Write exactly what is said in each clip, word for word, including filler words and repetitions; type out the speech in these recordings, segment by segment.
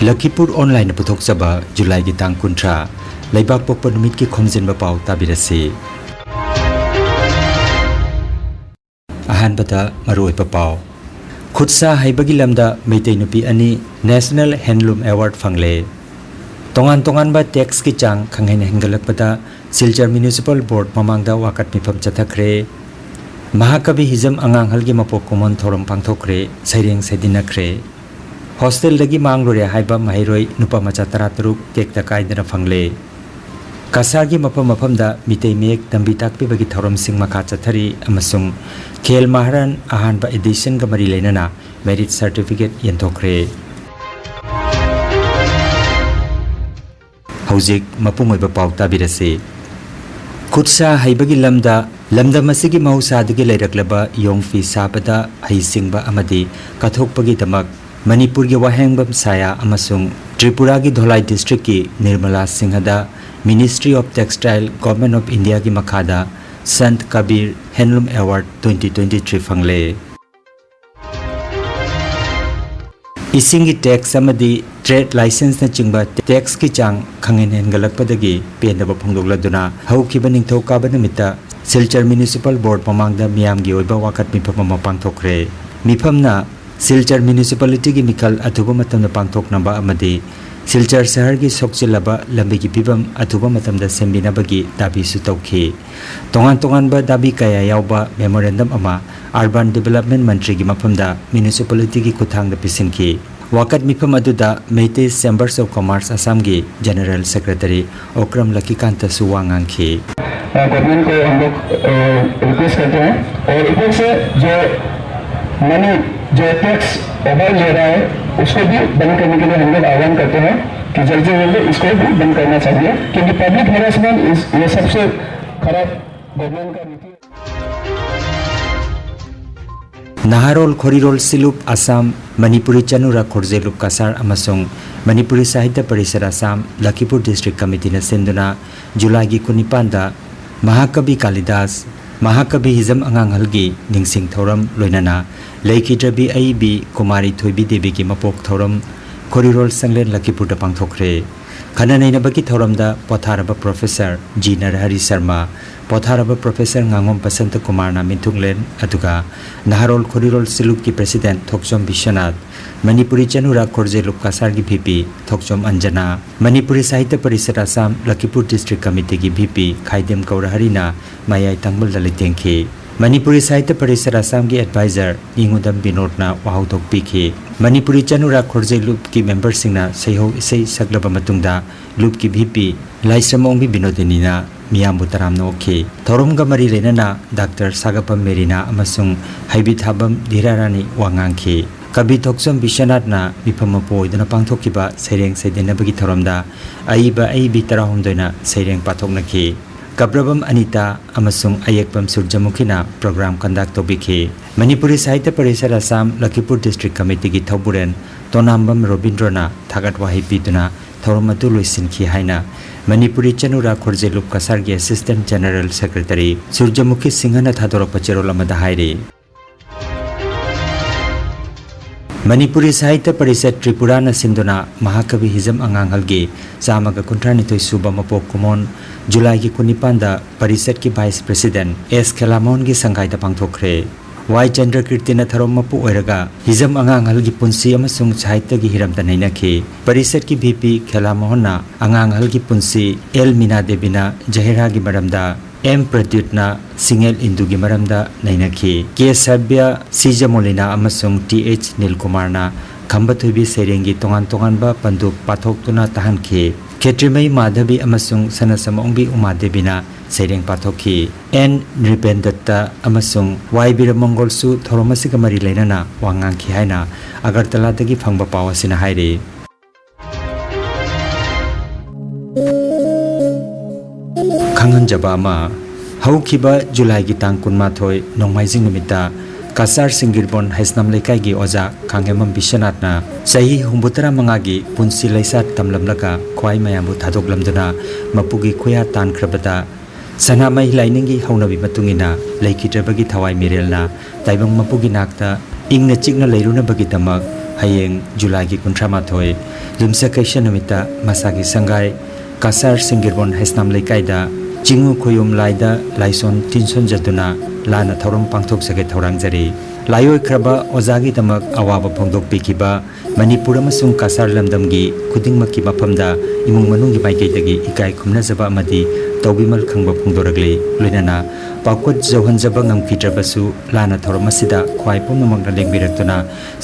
ꯂꯈꯤꯄꯨꯔ ꯑꯣꯟꯂꯥꯏꯟꯅ ꯄꯨꯊꯣꯛꯆꯕ ꯖꯨꯂꯥꯏꯒꯤ ꯇꯥꯡ ꯀꯨꯟꯊ꯭ꯔꯥ, ꯂꯩꯕꯥꯛ ꯄꯣꯛꯄ ꯅꯨꯃꯤꯠꯀꯤ ꯈꯣꯝꯖꯤꯟꯕ ꯄꯥꯎ ꯇꯥꯕꯤꯔꯁꯤ꯫ ꯑꯍꯥꯟꯕꯗ ꯃꯔꯨꯑꯣꯏꯕ ꯄꯥꯎ꯫ ꯈꯨꯠꯁꯥ ꯍꯩꯕꯒꯤ ꯂꯝꯗ ꯃꯩꯇꯩ ꯅꯨꯄꯤ ꯑꯅꯤ National Handloom Award ꯐꯪꯂꯦ꯫ ꯇꯣꯉꯥꯟ ꯇꯣꯉꯥꯟꯕ taxꯀꯤ ꯆꯥꯡ ꯈꯪꯍꯦꯟ ꯍꯦꯟꯒꯠꯂꯛꯄꯗ ꯁꯤꯜꯆꯔ Municipal Board ꯃꯃꯥꯡꯗ ꯋꯥꯀꯠ ꯃꯤꯐꯝ ꯆꯠꯊꯈ꯭ꯔꯦ꯫ ꯃꯍꯥꯀꯕꯤ ꯍꯤꯖꯝ ꯑꯉꯥꯡꯍꯜꯒꯤ ꯃꯄꯣꯛ ꯀꯨꯝꯑꯣꯟ ꯊꯧꯔꯝ ꯄꯥꯡꯊꯣꯛꯈ꯭ꯔꯦ, ꯁꯩꯔꯦꯡ ꯁꯩꯗꯤꯟꯅꯈ꯭ꯔꯦ꯫ Hostelꯗꯒꯤ ꯃꯥꯡꯂꯨꯔꯦ ꯍꯥꯏꯕ ꯃꯍꯩꯔꯣꯏ ꯅꯨꯄꯥ ꯃꯆꯥ ꯇꯔꯥꯇꯔꯨꯛ ꯇꯦꯛꯇ ꯀꯥꯏꯗꯅ ꯐꯪꯂꯦ꯫ ꯀꯁꯥꯔꯒꯤ ꯃꯐꯝ ꯃꯐꯝꯗ ꯃꯤꯇꯩ ꯃꯌꯦꯛ ꯇꯝꯕꯤ ꯇꯥꯛꯄꯤꯕꯒꯤ ꯊꯧꯔꯝꯁꯤꯡ ꯃꯈꯥ ꯆꯠꯊꯔꯤ ꯑꯃꯁꯨꯡ ꯈꯦꯜ ꯃꯍꯥꯔꯟ ꯑꯍꯥꯟꯕ editionꯒ ꯃꯔꯤ ꯂꯩꯅꯅ merit certificate ꯌꯦꯟꯊꯣꯛꯈ꯭ꯔꯦ꯫ ꯍꯧꯖꯤꯛ ꯃꯄꯨꯡ ꯑꯣꯏꯕ ꯄꯥꯎ ꯇꯥꯕꯤꯔꯁꯤ꯫ ꯈꯨꯠꯁꯥ ꯍꯩꯕꯒꯤ ꯂꯝꯗ ꯂꯝꯗꯝ ꯑꯁꯤꯒꯤ ꯃꯍꯧꯁꯥꯗꯒꯤ ꯂꯩꯔꯛꯂꯕ ꯌꯣꯡ ꯐꯤ ꯁꯥꯕꯗ ꯍꯩꯁꯤꯡꯕ ꯑꯃꯗꯤ ꯀꯠꯊꯣꯛꯄꯒꯤꯗꯃꯛ ꯃꯅꯤꯄꯨꯔꯒꯤ ꯋꯥꯍꯦꯡꯕꯝ ꯁꯥꯌꯥ ꯑꯃꯁꯨꯡ ꯇ꯭ꯔꯤꯄꯨꯔꯥꯒꯤ ꯙꯣꯂꯥꯏ districtꯀꯤ Nirmala ꯁꯤꯡꯍꯗ Ministry of Textile, Government of Indiaꯒꯤ ꯃꯈꯥꯗ ꯁꯟꯠ Kabir Handloom Award twenty twenty three ꯐꯪꯂꯦ꯫ ꯏꯁꯤꯡꯒꯤ tax ꯑꯃꯗꯤ trade licenseꯅꯆꯤꯡꯕ taxꯀꯤ ꯆꯥꯡ ꯈꯪꯍꯦꯟ ꯍꯦꯟꯒꯠꯂꯛꯄꯗꯒꯤ ꯄꯦꯟꯗꯕ ꯐꯣꯡꯗꯣꯛꯂꯗꯨꯅ ꯍꯧꯈꯤꯕ ꯅꯤꯡꯊꯧꯀꯥꯕ ꯅꯨꯃꯤꯠꯇ ꯁꯤꯜꯆꯔ Municipal Board ꯃꯃꯥꯡꯗ ꯃꯤꯌꯥꯝꯒꯤ ꯑꯣꯏꯕ ꯋꯥꯀꯠ ꯃꯤꯐꯝ ꯑꯃ ꯄꯥꯡꯊꯣꯛꯈ꯭ꯔꯦ꯫ ꯃꯤꯐꯝꯅ ꯁꯤꯜꯆꯔ Municipalityꯒꯤ ꯃꯤꯈꯜ ꯑꯊꯨꯕ ꯃꯇꯝꯗ ꯄꯥꯡꯊꯣꯛꯅꯕ ꯑꯃꯗꯤ ꯁꯤꯜꯆꯔ ꯁꯍꯔꯒꯤ ꯁꯣꯛꯆꯤꯜꯂꯕ ꯂꯝꯕꯤꯒꯤ ꯐꯤꯕꯝ ꯑꯊꯨꯕ ꯃꯇꯝꯗ ꯁꯦꯝꯕꯤꯅꯕꯒꯤ ꯗꯥꯕꯤꯁꯨ ꯇꯧꯈꯤ꯫ ꯇꯣꯉꯥꯟ ꯇꯣꯉꯥꯟꯕ ꯗꯥꯕꯤ ꯀꯌꯥ ꯌꯥꯎꯕ memorandum ꯑꯃ Urban Development ꯃꯟꯇ꯭ꯔꯤꯒꯤ ꯃꯐꯝꯗ Municipalityꯒꯤ ꯈꯨꯠꯊꯥꯡꯗ ꯄꯤꯁꯤꯟꯈꯤ꯫ ꯋꯥꯀꯠ ꯃꯤꯐꯝ ꯑꯗꯨꯗ Meitei Chambers of Commerce Assamꯒꯤ General Secretary Okram ꯂꯛꯀꯤꯀꯥꯟꯇꯁꯨ ꯋꯥ ꯉꯥꯡꯈꯤ꯫ गवर्नमेंट को हम लोग रिक्वेस्ट करते हैं और ऊपर से जो मनी जो टैक्स ओवर ले रहा है उसको भी बंद करने के लिए हम लोग आह्वान करते हैं कि जल्दी से जल्दी इसको भी बंद करना चाहिए क्योंकि पब्लिक हेरासमेंट इस ये सबसे खराब गवर्नमेंट का नीति है। ꯅꯍꯥꯔꯣꯜ ꯈꯣꯔꯤꯔꯣꯜ ꯁꯤꯂꯨꯞ ꯑꯁꯥꯝ, ꯃꯅꯤꯄꯨꯔꯤ ꯆꯅꯨꯔꯥ ꯈꯣꯔꯖꯦꯂꯨꯞ ꯀꯁꯥꯔ ꯑꯃꯁꯨꯡ ꯃꯅꯤꯄꯨꯔꯤ ꯁꯥꯍꯤꯇ꯭ꯌ ꯄꯔꯤꯁꯠ ꯑꯁꯥꯝ, ꯂꯈꯤꯄꯨꯔ district committeeꯅ ꯁꯤꯟꯗꯨꯅ ꯖꯨꯂꯥꯏꯒꯤ ꯀꯨꯟꯅꯤꯄꯥꯟꯗ ꯃꯍꯥꯀꯕꯤ ꯀꯥꯂꯤꯗꯥꯁ, ꯃꯍꯥꯀꯕꯤ ꯍꯤꯖꯝ ꯑꯉꯥꯡꯍꯜꯒꯤ ꯅꯤꯡꯁꯤꯡ ꯊꯧꯔꯝ, ꯂꯣꯏꯅꯅ ꯂꯩꯈꯤꯗ꯭ꯔꯕꯤ ꯑꯏꯕꯤ ꯀꯨꯃꯥꯔꯤ ꯊꯣꯏꯕꯤ ꯗꯦꯕꯤꯒꯤ ꯃꯄꯣꯛ ꯊꯧꯔꯝ, ꯈꯣꯔꯤꯔꯣꯜ ꯁꯪꯂꯦꯟ ꯂꯈꯤꯄꯨꯔꯗ ꯄꯥꯡꯊꯣꯛꯈ꯭ꯔꯦ꯫ ꯈꯟꯅ ꯅꯩꯅꯕꯒꯤ ꯊꯧꯔꯝꯗ ꯄꯣꯊꯥꯔꯕ ꯄ꯭ꯔꯣꯐꯦꯁꯔ ꯖꯤ ꯅꯔꯍꯔꯤ ꯁꯔꯃ, ꯄꯣꯊꯥꯔꯕ ꯄ꯭ꯔꯣꯐꯦꯁꯔ ꯉꯥꯉꯣꯝ ꯕꯁꯟꯇ ꯀꯨꯃꯥꯔꯅ ꯃꯤꯟꯊꯨꯡꯂꯦꯟ, ꯑꯗꯨꯒ ꯅꯍꯥꯔꯣꯜ ꯈꯣꯔꯤꯔꯣꯜ ꯁꯤꯂꯨꯞꯀꯤ ꯄ꯭ꯔꯦꯁꯤꯗꯦꯟꯠ ꯊꯣꯛꯆꯣꯝ ꯕꯤꯁ꯭ꯋꯅꯥꯊ, ꯃꯅꯤꯄꯨꯔꯤ ꯆꯅꯨꯔꯥ ꯈꯣꯔꯖꯦꯂꯨꯞ ꯀꯁꯥꯔꯒꯤ V P Thokchom Anjana, Manipuri Sahitya Parishad Assam Lakhipur district ꯀꯃꯤꯇꯤꯒꯤ ꯚꯤ ꯄꯤ ꯈꯥꯏꯗꯦꯝ ꯒꯧꯔꯍꯔꯤꯅ ꯃꯌꯥꯏ ꯇꯥꯡꯕꯜꯗ ꯂꯩꯇꯦꯡꯈꯤ꯫ ꯃꯅꯤꯄꯨꯔꯤ ꯁꯥꯍꯤꯇ꯭ꯌ ꯄꯔꯤꯁꯠ ꯑꯁꯥꯝꯒꯤ ꯑꯦꯗꯚꯥꯏꯖꯔ ꯏꯉꯨꯗꯝ ꯕꯤꯅꯣꯗꯅ ꯋꯥꯍꯧꯗꯣꯛ ꯄꯤꯈꯤ꯫ ꯃꯅꯤꯄꯨꯔꯤ ꯆꯅꯨꯔꯥ ꯈꯣꯔꯖꯦ ꯂꯨꯞꯀꯤ ꯃꯦꯝꯕꯔꯁꯤꯡꯅ ꯁꯩꯍꯧ ꯏꯁꯩ ꯁꯛꯂꯕ ꯃꯇꯨꯡꯗ ꯂꯨꯞꯀꯤ ꯚꯤ ꯄꯤ ꯂꯥꯏꯁ꯭ꯔꯝꯑꯣꯡꯕꯤ ꯕꯤꯅꯣꯗꯤꯅꯤꯅ ꯃꯤꯌꯥꯝꯕꯨ ꯇꯔꯥꯝꯅ ꯑꯣꯛꯈꯤ꯫ ꯊꯧꯔꯝꯒ ꯃꯔꯤ ꯂꯩꯅꯅ ꯗꯥꯛꯇꯔ ꯁꯥꯒꯞꯄꯝ ꯃꯦꯔꯤꯅꯥ ꯑꯃꯁꯨꯡ ꯍꯩꯕꯤꯊꯥꯕꯝ ꯙꯤꯔꯥꯔꯥꯅꯤ ꯋꯥ ꯉꯥꯡꯈꯤ꯫ ꯀꯕꯤ ꯊꯣꯛꯆꯣꯝ ꯕꯤꯁ꯭ꯋꯅꯥꯊꯅ ꯃꯤꯐꯝ ꯃꯄꯨ ꯑꯣꯏꯗꯨꯅ ꯄꯥꯡꯊꯣꯛꯈꯤꯕ ꯁꯩꯔꯦꯡ ꯁꯩꯗꯦꯟꯅꯕꯒꯤ ꯊꯧꯔꯝꯗ ꯑꯏꯕ ꯑꯏꯕꯤ ꯇꯔꯥꯍꯨꯝꯗꯣꯏꯅ ꯁꯩꯔꯦꯡ ꯄꯥꯊꯣꯛꯅꯈꯤ꯫ ꯀꯕ꯭ꯔꯕꯝ ꯑꯅꯤꯇꯥ ꯑꯃꯁꯨꯡ ꯑꯌꯦꯛꯄꯝ ꯁꯨꯔꯖꯃꯨꯈꯤꯅ ꯄ꯭ꯔꯣꯒ꯭ꯔꯥꯝ ꯀꯟꯗꯛ ꯇꯧꯕꯤꯈꯤ꯫ ꯃꯅꯤꯄꯨꯔꯤ ꯁꯥꯍꯤꯇ꯭ꯌ ꯄꯔꯤꯁꯠ ꯑꯁꯥꯝ ꯂꯈꯤꯄꯨꯔ ꯗꯤꯁꯇ꯭ꯔꯤꯛ ꯀꯃꯤꯇꯤꯒꯤ ꯊꯧꯕꯨꯔꯦꯟ ꯇꯣꯅꯥꯝꯕꯝ ꯔꯣꯕꯤꯟꯗ꯭ꯔꯣꯅ ꯊꯥꯒꯠ ꯋꯥꯍꯩ ꯄꯤꯗꯨꯅ ꯊꯧꯔꯝ ꯑꯗꯨ ꯂꯣꯏꯁꯤꯟꯈꯤ ꯍꯥꯏꯅ ꯃꯅꯤꯄꯨꯔꯤ ꯆꯅꯨꯔꯥ ꯈꯣꯔꯖꯦꯂꯨꯞ ꯀꯁꯥꯔꯒꯤ ꯑꯦꯁꯤꯁ꯭ꯇꯦꯟꯠ ꯖꯦꯅꯔꯦꯜ ꯁꯦꯀ꯭ꯔꯦꯇꯔꯤ ꯁꯨꯔꯖꯃꯨꯈꯤ ꯁꯤꯡꯍꯅ ꯊꯥꯗꯣꯔꯛꯄ ꯆꯦꯔꯣꯜ ꯑꯃꯗ ꯍꯥꯏꯔꯤ꯫ ꯃꯅꯤꯄꯨꯔꯤ ꯁꯥꯍꯤꯇ꯭ꯌ ꯄꯔꯤꯁꯠ ꯇ꯭ꯔꯤꯄꯨꯔꯥꯅ ꯁꯤꯟꯗꯨꯅ ꯃꯍꯥꯀꯕꯤ ꯍꯤꯖꯝ ꯑꯉꯥꯡꯍꯜꯒꯤ ꯆꯥꯝꯃꯒ ꯀꯨꯟꯊ꯭ꯔꯥ ꯅꯤꯊꯣꯏ ꯁꯨꯕ ꯃꯄꯣꯛ ꯀꯨꯝꯑꯣꯟ ꯖꯨꯂꯥꯏꯒꯤ ꯀꯨꯟꯅꯤꯄꯥꯟꯗ ꯄꯔꯤꯁꯠꯀꯤ ꯚꯥꯏꯁ ꯄ꯭ꯔꯦꯁꯤꯗꯦꯟꯠ ꯑꯦꯁ ꯈꯦꯂꯥꯃꯣꯍꯟꯒꯤ ꯁꯪꯒꯥꯏꯗ ꯄꯥꯡꯊꯣꯛꯈ꯭ꯔꯦ꯫ ꯋꯥꯏ ꯆꯟꯗ꯭ꯔꯀꯤꯔꯇꯤꯅ ꯊꯧꯔꯝ ꯃꯄꯨ ꯑꯣꯏꯔꯒ ꯍꯤꯖꯝ ꯑꯉꯥꯡꯍꯜꯒꯤ ꯄꯨꯟꯁꯤ ꯑꯃꯁꯨꯡ ꯁꯥꯍꯤꯇ꯭ꯌꯒꯤ ꯍꯤꯔꯝꯗ ꯅꯩꯅꯈꯤ꯫ ꯄꯔꯤꯁꯠꯀꯤ ꯚꯤ ꯄꯤ ꯈꯦꯂꯥꯃꯣꯍꯟꯅ ꯑꯉꯥꯡꯍꯜꯒꯤ ꯄꯨꯟꯁꯤ, ꯑꯦꯜ ꯃꯤꯅꯥ ꯗꯦꯕꯤꯅ ꯖꯍꯦꯔꯥꯒꯤ ꯃꯔꯝꯗ, ꯑꯦꯝ ꯄ꯭ꯔꯗ꯭ꯌꯨꯠꯅ ꯁꯤꯡꯑꯦꯜ ꯏꯟꯗꯨꯒꯤ ꯃꯔꯝꯗ ꯅꯩꯅꯈꯤ꯫ ꯀꯦ ꯁꯚ꯭ꯌ, ꯁꯤ ꯖꯃꯣꯂꯤꯅꯥ ꯑꯃꯁꯨꯡ ꯇꯤ ꯑꯩꯆ ꯅꯤꯜꯀꯨꯃꯥꯔꯅ ꯈꯝꯕ ꯊꯣꯏꯕꯤ ꯁꯩꯔꯦꯡꯒꯤ ꯇꯣꯉꯥꯟ ꯇꯣꯉꯥꯟꯕ ꯄꯟꯗꯨꯞ ꯄꯥꯊꯣꯛꯇꯨꯅ ꯇꯥꯍꯟꯈꯤ꯫ ꯈꯦꯇ꯭ꯔꯤꯃꯌꯨ ꯃꯥꯙꯕꯤ ꯑꯃꯁꯨꯡ ꯁꯅꯥꯁꯃꯥꯑꯣꯡꯕꯤ ꯎꯃꯥꯗꯦꯕꯤꯅ ꯁꯩꯔꯦꯡ ꯄꯥꯊꯣꯛꯈꯤ꯫ ꯑꯦꯟ ꯅ꯭ꯔꯤꯄꯦꯟꯗꯠꯇ ꯑꯃꯁꯨꯡ ꯋꯥꯏ ꯕꯤꯔꯃꯪꯒꯣꯜꯁꯨ ꯊꯧꯔꯝ ꯑꯁꯤꯒ ꯃꯔꯤ ꯂꯩꯅꯅ ꯋꯥ ꯉꯥꯡꯈꯤ ꯍꯥꯏꯅ ꯑꯒꯔꯇꯂꯥꯗꯒꯤ ꯐꯪꯕ ꯄꯥꯎ ꯑꯁꯤꯅ ꯍꯥꯏꯔꯤ꯫ ꯈꯪꯍꯟꯖꯕ ꯑꯃ, ꯍꯧꯈꯤꯕ ꯖꯨꯂꯥꯏꯒꯤ ꯇꯥꯡ ꯀꯨꯟꯃꯥꯊꯣꯏ ꯅꯣꯡꯃꯥꯏꯖꯤꯡ ꯅꯨꯃꯤꯠꯇ ꯀꯁꯥꯔ ꯁꯤꯡꯒꯤꯔꯕꯣꯟ ꯍꯩꯁꯅꯥꯝ ꯂꯩꯀꯥꯏꯒꯤ ꯑꯣꯖꯥ ꯈꯥꯡꯉꯦꯝꯕꯝ ꯕꯤꯁ꯭ꯋꯅꯥꯊꯅ ꯆꯍꯤ ꯍꯨꯝꯐꯨꯇꯔꯥ ꯃꯉꯥꯒꯤ ꯄꯨꯟꯁꯤ ꯂꯩꯆꯠ ꯇꯝꯂꯝꯂꯒ ꯈ꯭ꯋꯥꯏ ꯃꯌꯥꯝꯕꯨ ꯊꯥꯗꯣꯛꯂꯝꯗꯨꯅ ꯃꯄꯨꯒꯤ ꯈꯨꯌꯥ ꯇꯥꯟꯈ꯭ꯔꯕꯗ ꯁꯅꯥꯃꯍꯤ ꯂꯥꯏꯅꯤꯡꯒꯤ ꯍꯧꯅꯕꯤ ꯃꯇꯨꯡ ꯏꯟꯅ ꯂꯩꯈꯤꯗ꯭ꯔꯕꯒꯤ ꯊꯋꯥꯏ ꯃꯤꯔꯦꯜꯅ ꯇꯥꯏꯕꯪ ꯃꯄꯨꯒꯤ ꯅꯥꯛꯇ ꯏꯪꯅ ꯆꯤꯛꯅ ꯂꯩꯔꯨꯅꯕꯒꯤꯗꯃꯛ ꯍꯌꯦꯡ ꯖꯨꯂꯥꯏꯒꯤ ꯀꯨꯟꯊ꯭ꯔꯥ ꯃꯥꯊꯣꯏ ꯌꯨꯝꯁꯀꯩꯁ ꯅꯨꯃꯤꯠꯇ ꯃꯁꯥꯒꯤ ꯁꯪꯒꯥꯏ ꯀꯁꯥꯔ ꯁꯤꯡꯒꯤꯔꯕꯣꯟ ꯍꯩꯁꯅꯥꯝ ꯂꯩꯀꯥꯏꯗ ꯆꯤꯡꯉꯨ ꯈꯣꯌꯨꯝ ꯂꯥꯏꯗ ꯂꯥꯏꯁꯣꯟ ꯇꯤꯟꯁꯣꯟꯖꯗꯨꯅ ꯂꯥꯟꯅ ꯊꯧꯔꯝ ꯄꯥꯡꯊꯣꯛꯆꯒꯦ ꯊꯧꯔꯥꯡꯖꯔꯤ꯫ ꯂꯥꯏꯑꯣꯏꯈ꯭ꯔꯕ ꯑꯣꯖꯥꯒꯤꯗꯃꯛ ꯑꯋꯥꯕ ꯐꯣꯡꯗꯣꯛꯄꯤꯈꯤꯕ ꯃꯅꯤꯄꯨꯔ ꯑꯃꯁꯨꯡ ꯀꯁꯥꯔ ꯂꯝꯗꯝꯒꯤ ꯈꯨꯗꯤꯡꯃꯛꯀꯤ ꯃꯐꯝꯗ ꯏꯃꯨꯡ ꯃꯅꯨꯡꯒꯤ ꯃꯥꯏꯀꯩꯗꯒꯤ ꯏꯀꯥꯏ ꯈꯨꯝꯅꯖꯕ ꯑꯃꯗꯤ ꯇꯧꯕꯤꯃꯜ ꯈꯪꯕ ꯐꯣꯡꯗꯣꯔꯛꯂꯤ꯫ ꯂꯣꯏꯅꯅ ꯄꯥꯎꯈꯨꯠ ꯌꯧꯍꯟꯖꯕ ꯉꯝꯈꯤꯗ꯭ꯔꯕꯁꯨ ꯂꯥꯟꯅ ꯊꯧꯔꯝ ꯑꯁꯤꯗ ꯈ꯭ꯋꯥꯏ ꯄꯨꯝꯅꯃꯛꯅ ꯂꯦꯡꯕꯤꯔꯛꯇꯨꯅ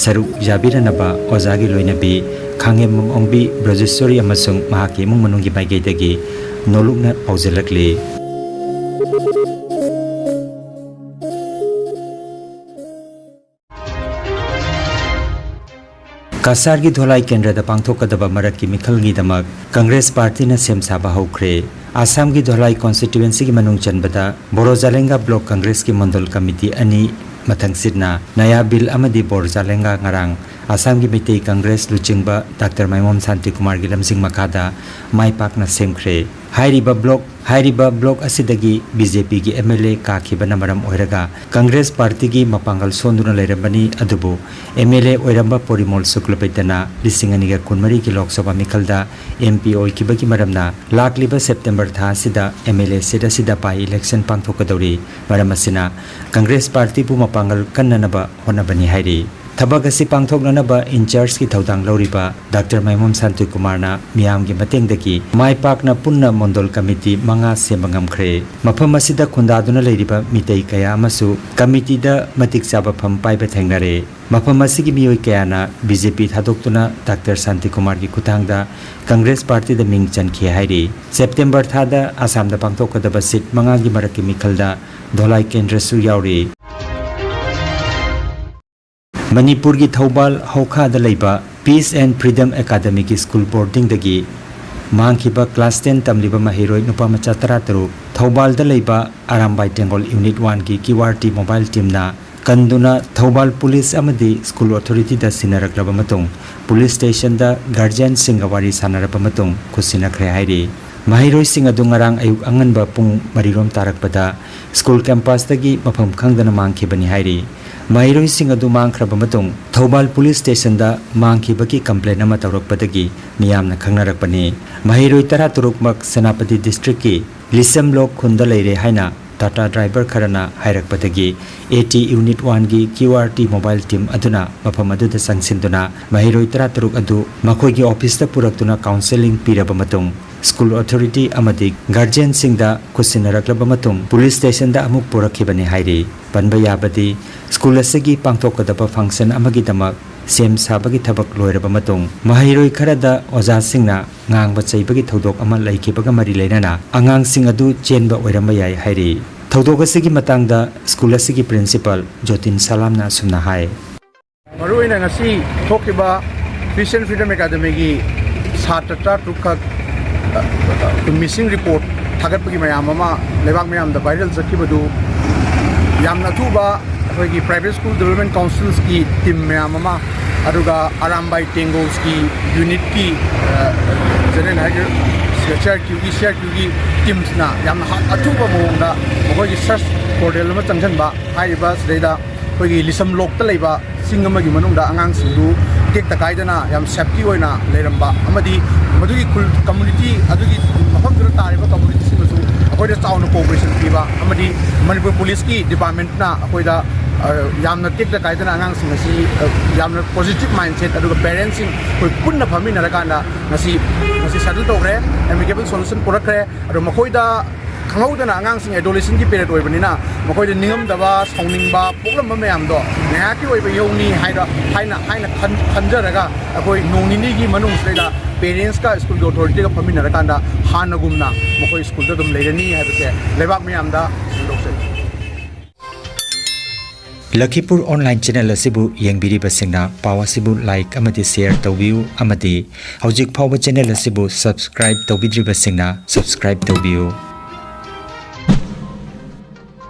ꯁꯔꯨꯛ ꯌꯥꯕꯤꯔꯅꯕ ꯑꯣꯖꯥꯒꯤ ꯂꯣꯏꯅꯕꯤ ꯈꯥꯡꯉꯦꯝꯕꯝ ꯑꯣꯡꯕꯤ ꯕ꯭ꯔꯖꯦꯁꯣꯔꯤ ꯑꯃꯁꯨꯡ ꯃꯍꯥꯛꯀꯤ ꯏꯃꯨꯡ ꯃꯅꯨꯡꯒꯤ ꯃꯥꯏꯀꯩꯗꯒꯤ ꯅꯣꯂꯨꯛꯅ ꯄꯥꯎꯖꯦꯜꯂꯛꯂꯤ꯫ ꯀꯁꯥꯔꯒꯤ ꯙꯣꯂꯥꯏ ꯀꯦꯟꯗ꯭ꯔꯗ ꯄꯥꯡꯊꯣꯛꯀꯗꯕ ꯃꯔꯛꯀꯤ ꯃꯤꯈꯜꯒꯤꯗꯃꯛ ꯀꯪꯒ꯭ꯔꯦꯁ ꯄꯥꯔꯇꯤꯅ ꯁꯦꯝ ꯁꯥꯕ ꯍꯧꯈ꯭ꯔꯦ꯫ ꯑꯁꯥꯝꯒꯤ ꯙꯣꯂꯥꯏ ꯀꯣꯟꯁꯇꯤꯇ꯭ꯋꯦꯟꯁꯤꯒꯤ ꯃꯅꯨꯡ ꯆꯟꯕꯗ ꯕꯣꯔꯣ ꯖꯥꯂꯦꯡꯒꯥ ꯕ꯭ꯂꯣꯛ ꯀꯪꯒ꯭ꯔꯦꯁꯀꯤ ꯃꯣꯟꯗꯣꯜ ꯀꯃꯤꯇꯤ ꯑꯅꯤ ꯃꯊꯪꯁꯤꯠꯅ ꯅꯌꯥꯕꯤꯜ ꯑꯃꯗꯤ ꯕꯣꯔ ꯖꯥꯂꯦꯡꯒꯥ ꯉꯔꯥꯡ ꯑꯁꯥꯝꯒꯤ ꯃꯩꯇꯩ ꯀꯪꯒ꯭ꯔꯦꯁ ꯂꯨꯆꯤꯡꯕ ꯗꯥꯛꯇꯔ ꯃꯥꯏꯃꯣꯝ ꯁꯥꯟꯇꯤꯀꯨꯃꯥꯔꯒꯤ ꯂꯝꯖꯤꯡ ꯃꯈꯥꯗ ꯃꯥꯏ ꯄꯥꯛꯅ ꯁꯦꯝꯈ꯭ꯔꯦ꯫ ꯍꯥꯏꯔꯤꯕ ꯕ꯭ꯂꯣꯛ, ꯍꯥꯏꯔꯤꯕ ꯕ꯭ꯂꯣꯛ ꯑꯁꯤꯗꯒꯤ ꯕꯤ ꯖꯦ ꯄꯤꯒꯤ ꯑꯦꯝ ꯑꯦꯜ ꯑꯦ ꯀꯥꯈꯤꯕꯅ ꯃꯔꯝ ꯑꯣꯏꯔꯒ ꯀꯪꯒ꯭ꯔꯦꯁ ꯄꯥꯔꯇꯤꯒꯤ ꯃꯄꯥꯡꯒꯜ ꯁꯣꯟꯗꯨꯅ ꯂꯩꯔꯝꯕꯅꯤ꯫ ꯑꯗꯨꯕꯨ ꯑꯦꯝ ꯑꯦꯜ ꯑꯦ ꯑꯣꯏꯔꯝꯕ ꯄꯣꯔꯤꯃꯣꯜ ꯁꯨꯀ꯭ꯂꯕꯩꯇꯅ ꯂꯤꯁꯤꯡ ꯑꯅꯤꯒ ꯀꯨꯟꯃꯔꯤꯒꯤ ꯂꯣꯛ ꯁꯚꯥ ꯃꯤꯈꯜꯗ ꯑꯦꯝ ꯄꯤ ꯑꯣꯏꯈꯤꯕꯒꯤ ꯃꯔꯝꯅ ꯂꯥꯛꯂꯤꯕ ꯁꯦꯞꯇꯦꯝꯕꯔ ꯊꯥ ꯑꯁꯤꯗ ꯑꯦꯝ ꯑꯦꯜ ꯑꯦ ꯁꯤꯠ ꯑꯁꯤꯗ ꯕꯥꯏ ꯏꯂꯦꯛꯁꯟ ꯄꯥꯡꯊꯣꯛꯀꯗꯧꯔꯤ꯫ ꯃꯔꯝ ꯑꯁꯤꯅ ꯀꯪꯒ꯭ꯔꯦꯁ ꯄꯥꯔꯇꯤꯕꯨ ꯃꯄꯥꯡꯒꯜ ꯀꯟꯅꯅꯕ ꯍꯣꯠꯅꯕꯅꯤ ꯍꯥꯏꯔꯤ꯫ ꯊꯕꯛ ꯑꯁꯤ ꯄꯥꯡꯊꯣꯛꯅꯅꯕ ꯏꯟꯆꯥꯔꯖꯀꯤ ꯊꯧꯗꯥꯡ ꯂꯧꯔꯤꯕ ꯗꯥꯛꯇꯔ ꯃꯥꯏꯃꯣꯝ ꯁꯥꯟꯇꯤꯀꯨꯃꯥꯔꯅ ꯃꯤꯌꯥꯝꯒꯤ ꯃꯇꯦꯡꯗꯒꯤ ꯃꯥꯏ ꯄꯥꯛꯅ ꯄꯨꯟꯅ ꯃꯣꯟꯗꯣꯜ ꯀꯃꯤꯇꯤ ꯃꯉꯥ ꯁꯦꯝꯕ ꯉꯝꯈ꯭ꯔꯦ꯫ ꯃꯐꯝ ꯑꯁꯤꯗ ꯈꯨꯟꯗꯥꯗꯨꯅ ꯂꯩꯔꯤꯕ ꯃꯤꯇꯩ ꯀꯌꯥ ꯑꯃꯁꯨ ꯀꯃꯤꯇꯤꯗ ꯃꯇꯤꯛ ꯆꯥꯕ ꯐꯝ ꯄꯥꯏꯕ ꯊꯦꯡꯅꯔꯦ꯫ ꯃꯐꯝ ꯑꯁꯤꯒꯤ ꯃꯤꯑꯣꯏ ꯀꯌꯥꯅ ꯕꯤ ꯖꯦ ꯄꯤ ꯊꯥꯗꯣꯛꯇꯨꯅ ꯗꯥꯛꯇꯔ ꯁꯥꯟꯇꯤꯀꯨꯃꯥꯔꯒꯤ ꯈꯨꯠꯊꯥꯡꯗ ꯀꯪꯒ꯭ꯔꯦꯁ ꯄꯥꯔꯇꯤꯗ ꯃꯤꯡ ꯆꯟꯈꯤ ꯍꯥꯏꯔꯤ꯫ ꯁꯦꯞꯇꯦꯝꯕꯔ ꯊꯥꯗ ꯑꯁꯥꯝꯗ ꯄꯥꯡꯊꯣꯛꯀꯗꯕ ꯁꯤꯠ ꯃꯉꯥꯒꯤ ꯃꯔꯛꯀꯤ ꯃꯤꯈꯜꯗ ꯙꯣꯂꯥꯏ ꯀꯦꯟꯗ꯭ꯔꯁꯨ ꯌꯥꯎꯔꯤ꯫ ꯃꯅꯤꯄꯨꯔꯒꯤ ꯊꯧꯕꯥꯜ ꯍꯧꯈꯥꯗ ꯂꯩꯕ Peace and Freedom Academyꯒꯤ ꯁ꯭ꯀꯨꯜ ꯕꯣꯔꯗꯤꯡꯗꯒꯤ ꯃꯥꯡꯈꯤꯕ ꯀ꯭ꯂꯥꯁ ꯇꯦꯟ ꯇꯝꯂꯤꯕ ꯃꯍꯩꯔꯣꯏ ꯅꯨꯄꯥ ꯃꯆꯥ ꯇꯔꯥꯇꯔꯨꯛ ꯊꯧꯕꯥꯜꯗ ꯂꯩꯕ ꯑꯔꯥꯝꯕꯥꯏ ꯇꯦꯡꯒꯣꯜ ꯌꯨꯅꯤꯠ ꯋꯥꯟꯒꯤ ꯀ꯭ꯌꯨ ꯑꯥꯔ ꯇꯤ ꯃꯣꯕꯥꯏꯜ ꯇꯤꯝꯅ ꯀꯟꯗꯨꯅ ꯊꯧꯕꯥꯜ ꯄꯨꯂꯤꯁ ꯑꯃꯗꯤ ꯁ꯭ꯀꯨꯜ ꯑꯣꯊꯣꯔꯤꯇꯤꯗ ꯁꯤꯟꯅꯔꯛꯂꯕ ꯃꯇꯨꯡ ꯄꯨꯂꯤꯁ ꯁ꯭ꯇꯦꯁꯟꯗ ꯒꯥꯔꯖꯤꯌꯟꯁꯤꯡꯒ ꯋꯥꯔꯤ ꯁꯥꯟꯅꯔꯕ ꯃꯇꯨꯡ ꯈꯨꯠꯁꯤꯟꯅꯈ꯭ꯔꯦ ꯍꯥꯏꯔꯤ꯫ ꯃꯍꯩꯔꯣꯏꯁꯤꯡ ꯑꯗꯨ ꯉꯔꯥꯡ ꯑꯌꯨꯛ ꯑꯉꯟꯕ ꯄꯨꯡ ꯃꯔꯤꯔꯣꯝ ꯇꯥꯔꯛꯄꯗ ꯁ꯭ꯀꯨꯜ ꯀꯦꯝꯄꯁꯇꯒꯤ ꯃꯐꯝ ꯈꯪꯗꯅ ꯃꯥꯡꯈꯤꯕꯅꯤ ꯍꯥꯏꯔꯤ꯫ ꯃꯍꯩꯔꯣꯏꯁꯤꯡ ꯑꯗꯨ ꯃꯥꯡꯈ꯭ꯔꯕ ꯃꯇꯨꯡ ꯊꯧꯕꯥꯜ ꯄꯨꯂꯤꯁ ꯁ꯭ꯇꯦꯁꯟꯗ ꯃꯥꯡꯈꯤꯕꯒꯤ ꯀꯝꯄ꯭ꯂꯦꯟ ꯑꯃ ꯇꯧꯔꯛꯄꯗꯒꯤ ꯃꯤꯌꯥꯝꯅ ꯈꯪꯅꯔꯛꯄꯅꯤ꯫ ꯃꯍꯩꯔꯣꯏ ꯇꯔꯥꯇꯔꯨꯛꯃꯛ ꯁꯦꯅꯥꯄꯇꯤ ꯗꯤꯁꯇ꯭ꯔꯤꯛꯀꯤ ꯂꯤꯁꯝ ꯂꯣꯛ ꯈꯨꯟꯗ ꯂꯩꯔꯦ ꯍꯥꯏꯅ ꯇꯥꯇꯥ ꯗ꯭ꯔꯥꯏꯚꯔ ꯈꯔꯅ ꯍꯥꯏꯔꯛꯄꯗꯒꯤ ꯑꯦ ꯇꯤ ꯌꯨꯅꯤꯠ ꯋꯥꯟꯒꯤ Q R T mobile team ꯑꯗꯨꯅ ꯃꯐꯝ ꯑꯗꯨꯗ ꯆꯪꯁꯤꯟꯗꯨꯅ ꯃꯍꯩꯔꯣꯏ ꯇꯔꯥꯇꯔꯨꯛ ꯑꯗꯨ ꯃꯈꯣꯏꯒꯤ ꯑꯣꯐꯤꯁꯇ ꯄꯨꯔꯛꯇꯨꯅ ꯀꯥꯎꯟꯁꯦꯂꯤꯡ ꯄꯤꯔꯕ ꯃꯇꯨꯡ ꯁ꯭ꯀꯨꯜ ꯑꯣꯊꯣꯔꯤꯇꯤ ꯑꯃꯗꯤ ꯒꯥꯔꯖꯤꯌꯟꯁꯤꯡꯗ ꯈꯨꯠꯁꯤꯟꯅꯔꯛꯂꯕ ꯃꯇꯨꯡ ꯄꯨꯂꯤꯁ ꯁ꯭ꯇꯦꯁꯟꯗ ꯑꯃꯨꯛ ꯄꯨꯔꯛꯈꯤꯕꯅꯤ ꯍꯥꯏꯔꯤ꯫ ꯄꯟꯕ ꯌꯥꯕꯗꯤ ꯁ꯭ꯀꯨꯜ ꯑꯁꯤꯒꯤ ꯄꯥꯡꯊꯣꯛꯀꯗꯕ ꯐꯪꯁꯟ ꯑꯃꯒꯤꯗꯃꯛ ꯁꯦꯝ ꯁꯥꯕꯒꯤ ꯊꯕꯛ ꯂꯣꯏꯔꯕ ꯃꯇꯨꯡ ꯃꯍꯩꯔꯣꯏ ꯈꯔꯗ ꯑꯣꯖꯥꯁꯤꯡꯅ ꯉꯥꯡꯕ ꯆꯩꯕꯒꯤ ꯊꯧꯗꯣꯛ ꯑꯃ ꯂꯩꯈꯤꯕꯒ ꯃꯔꯤ ꯂꯩꯅꯅ ꯑꯉꯥꯡꯁꯤꯡ ꯑꯗꯨ ꯆꯦꯟꯕ ꯑꯣꯏꯔꯝꯕ ꯌꯥꯏ ꯍꯥꯏꯔꯤ꯫ ꯊꯧꯗꯣꯛ ꯑꯁꯤꯒꯤ ꯃꯇꯥꯡꯗ ꯁ꯭ꯀꯨꯜ ꯑꯁꯤꯒꯤ ꯄ꯭ꯔꯤꯟꯁꯤꯄꯥꯜ ꯖꯣꯇꯤꯟ ꯁꯂꯥꯝꯅ ꯑꯁꯨꯝꯅ ꯍꯥꯏ꯫ ꯃꯔꯨꯑꯣꯏꯅ ꯉꯁꯤ ꯊꯣꯛꯈꯤꯕ Peace and Freedom Academyꯒꯤ ꯁꯥꯇ꯭ꯔ ꯇꯔꯥꯇꯔꯨꯛꯈꯛ, ꯑ, ꯃꯤꯁꯤꯡ ꯔꯤꯄꯣꯔꯠ ꯊꯥꯒꯠꯄꯒꯤ ꯃꯌꯥꯝ ꯑꯃ ꯂꯩꯕꯥꯛ ꯃꯌꯥꯝꯗ ꯚꯥꯏꯔꯦꯜ ꯆꯠꯈꯤꯕꯗꯨ ꯌꯥꯝꯅ ꯑꯊꯨꯕ ꯑꯩꯈꯣꯏꯒꯤ Private School Development Councilꯁꯀꯤ ꯇꯤꯝ ꯃꯌꯥꯝ ꯑꯃ, ꯑꯗꯨꯒ ꯑꯔꯥꯝꯕꯥꯏ ꯇꯦꯡꯒꯣꯜꯁꯀꯤ ꯌꯨꯅꯤꯠꯀꯤ, ꯑ, ꯖꯦꯅꯔꯦꯜ ꯍꯥꯏꯒ-, ꯁꯤ ꯑꯥꯔ ꯀ꯭ꯌꯨꯒꯤ, ꯁꯤ ꯑꯥꯔ ꯀ꯭ꯌꯨꯒꯤ ꯇꯤꯝꯁꯅ ꯌꯥꯝꯅ ꯍꯥ-, ꯑꯊꯨꯕ ꯃꯑꯣꯡꯗ ꯃꯈꯣꯏꯒꯤ ꯁꯔꯆ ꯄꯣꯔꯇꯦꯜ ꯑꯃ ꯆꯪꯁꯤꯟꯕ, ꯍꯥꯏꯔꯤꯕ ꯁꯤꯗꯩꯗ ꯑꯩꯈꯣꯏꯒꯤ ꯂꯤꯁꯝ ꯂꯣꯛꯇ ꯂꯩꯕ ꯆꯤꯡ ꯑꯃꯒꯤ ꯃꯅꯨꯡꯗ ꯑꯉꯥꯡꯁꯤꯡꯗꯨ ꯇꯦꯛꯇ ꯀꯥꯏꯗꯅ ꯌꯥꯝ ꯁꯦꯐꯇꯤ ꯑꯣꯏꯅ ꯂꯩꯔꯝꯕ ꯑꯃꯗꯤ ꯃꯗꯨꯒꯤ ꯈꯨꯜ, ꯀꯝꯃꯨꯅꯤꯇꯤ, ꯑꯗꯨꯒꯤ ꯃꯐꯝꯗꯨꯗ ꯇꯥꯔꯤꯕ ꯀꯝꯃꯨꯅꯤꯇꯤꯁꯤꯡꯅꯁꯨ ꯑꯩꯈꯣꯏꯗ ꯆꯥꯎꯅ ꯀꯣꯑꯣꯄꯔꯦꯁꯟ ꯄꯤꯕ ꯑꯃꯗꯤ ꯃꯅꯤꯄꯨꯔ ꯄꯨꯂꯤꯁꯀꯤ ꯗꯤꯄꯥꯔꯠꯃꯦꯟꯅ ꯑꯩꯈꯣꯏꯗ, ꯑ, ꯌꯥꯝꯅ ꯇꯦꯛꯇ ꯀꯥꯏꯗꯅ ꯑꯉꯥꯡꯁꯤꯡ ꯑꯁꯤ, ꯑ, ꯌꯥꯝꯅ ꯄꯣꯖꯤꯇꯤꯚ ꯃꯥꯏꯟꯁꯦꯠ ꯑꯗꯨꯒ ꯄꯦꯔꯦꯟꯁꯁꯤꯡ ꯑꯩꯈꯣꯏ ꯄꯨꯟꯅ ꯐꯝꯃꯤꯟꯅꯔꯀꯥꯟꯗ ꯉꯁꯤ, ꯉꯁꯤ ꯁꯦꯇꯜ ꯇꯧꯈ꯭ꯔꯦ, ꯑꯦꯃꯤꯀꯦꯕꯜ ꯁꯣꯂꯨꯁꯟ ꯄꯨꯔꯛꯈ꯭ꯔꯦ꯫ ꯑꯗꯣ ꯃꯈꯣꯏꯗ ꯈꯪꯍꯧꯗꯅ ꯑꯉꯥꯡꯁꯤꯡ ꯑꯦꯗꯣꯂꯦꯁꯟꯒꯤ ꯄꯤꯔꯤꯌꯗ ꯑꯣꯏꯕꯅꯤꯅ ꯃꯈꯣꯏꯗ ꯅꯤꯡꯉꯝꯗꯕ, ꯁꯥꯎꯅꯤꯡꯕ ꯄꯣꯛꯂꯝꯕ ꯃꯌꯥꯝꯗꯣ ꯉꯥꯏꯍꯥꯛꯀꯤ ꯑꯣꯏꯕ ꯏꯍꯧꯅꯤ ꯍꯥꯏꯅ, ꯍꯥꯏꯅ, ꯍꯥꯏꯅ ꯈꯟ-, ꯈꯟꯖꯔꯒ ꯑꯩꯈꯣꯏ ꯅꯣꯡ ꯅꯤꯅꯤꯒꯤ ꯃꯅꯨꯡꯁꯤꯗꯩꯗ ꯄꯦꯔꯦꯟꯁꯀ ꯁ꯭ꯀꯨꯜꯒꯤ ꯑꯣꯊꯣꯔꯤꯇꯤꯒ ꯐꯝꯃꯤꯟꯅꯔꯀꯥꯟꯗ ꯍꯥꯟꯅꯒꯨꯝꯅ ꯃꯈꯣꯏ ꯁ꯭ꯀꯨꯜꯗ ꯑꯗꯨꯝ ꯂꯩꯔꯅꯤ ꯍꯥꯏꯕꯁꯦ ꯂꯩꯕꯥꯛ ꯃꯌꯥꯝꯗ ꯐꯣꯡꯗꯣꯛꯆꯔꯤ꯫ ꯂꯈꯤꯄꯨꯔ ꯑꯣꯟꯂꯥꯏꯟ ꯆꯦꯅꯦꯜ ꯑꯁꯤꯕꯨ ꯌꯦꯡꯕꯤꯔꯤꯕꯁꯤꯡꯅ ꯄꯥꯎ ꯑꯁꯤꯕꯨ ꯂꯥꯏꯛ ꯑꯃꯗꯤ ꯁꯦꯌꯔ ꯇꯧꯕꯤꯌꯨ ꯑꯃꯗꯤ ꯍꯧꯖꯤꯛ ꯐꯥꯎꯕ ꯆꯦꯅꯦꯜ ꯑꯁꯤꯕꯨ ꯁꯕꯁꯀ꯭ꯔꯥꯏꯕ ꯇꯧꯕꯤꯗ꯭ꯔꯤꯕꯁꯤꯡꯅ ꯁꯕꯁꯀ꯭ꯔꯥꯏꯕ ꯇꯧꯕꯤꯌꯨ꯫